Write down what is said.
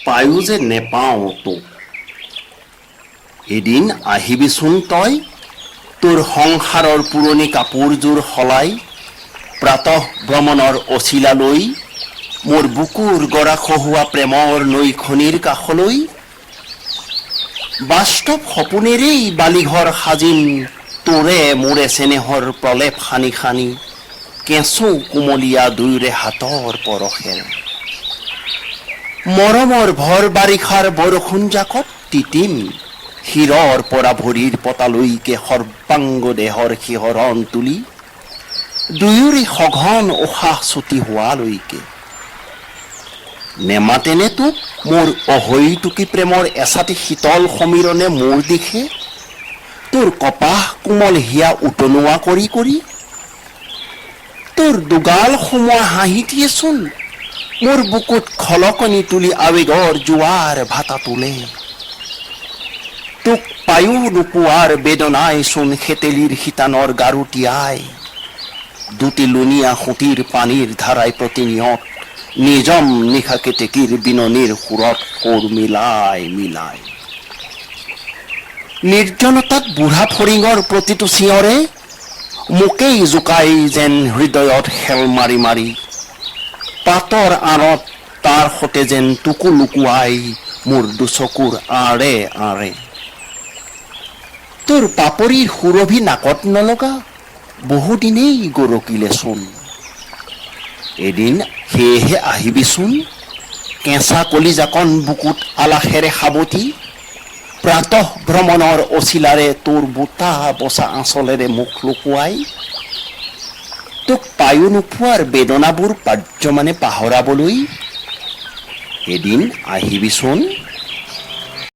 পায়ো যে নেপাওঁ তোক। এদিন আহিবিচোন তই, তোৰ সংসাৰৰ পুৰণি কাপোৰযোৰ সলাই, প্ৰাতঃ ভ্ৰমণৰ অচিলা লৈ মোৰ বুকুৰ গৰা খহোৱা প্ৰেমৰ নৈখনিৰ কাষলৈ। বাস্তৱ সপোনেৰেই বালিঘৰ সাজিম, তোৰে মোৰে চেনেহৰ প্ৰলেপ সানি সানি, কেঁচু কুমলীয়া দুয়োৰে হাতৰ পৰশেৰে। মৰমৰ ভৰ বাৰিষাৰ বৰষুণ জাকত তিতিম, শিৰৰ পৰা ভৰিৰ পতালৈকে সৰ্বাংগ দেহৰ শিহৰণ তুলি, দুয়োৰে সঘন উশাহ চুটি হোৱালৈকে। নেমাতেনে তোক মোৰ অহৈতুকী প্ৰেমৰ এছাটি শীতল সমীৰণে মোৰ দিশে, তোৰ কপাহ কোমল হিয়া উতনুৱা কৰি কৰি? তোৰ দুগাল সোমোৱা হাঁহিটিয়েচোন মোৰ বুকুত খলকনি তুলি আৱেগৰ জোৱাৰ ভাটা তোলে। তোক পায়ো নোপোৱাৰ বেদনাই চোন শেতেলিৰ শিতানৰ গাৰু তিয়াই দুটি লুণীয়া সুঁতিৰ পানীৰ ধাৰাই প্ৰতিনিয়ত নিজম নিশা কেতেকীৰ বিননিৰ সুৰত সুৰ মিলাই মিলাই। নিৰ্জনতাত বুঢ়া ফৰিঙৰ প্ৰতিটো চিঞৰে মোকেই জোকাই যেন হৃদয়ত শেল মাৰি মাৰি, পাতৰ আঁৰত তাৰ সতে যেন তোকো লুকুৱাই মোৰ দুচকুৰ আঁৰে আঁৰে। তোৰ পাপৰিৰ সুৰভি নাকত নলগা বহুদিনেই গৰকিলেচোন। এদিন সেয়েহে আহিবিচোন, কেঁচা কলিজাকণ বুকুত আলাসেৰে সাৱটি, প্ৰাতঃ ভ্ৰমণৰ অচিলাৰে তোৰ বুটা বচা আঁচলেৰে মুখ লুকুৱাই, তোক পায়ো নোপোৱাৰ বেদনাবোৰ পাৰ্যমানে পাহৰাবলৈ। এদিন আহিবিচোন।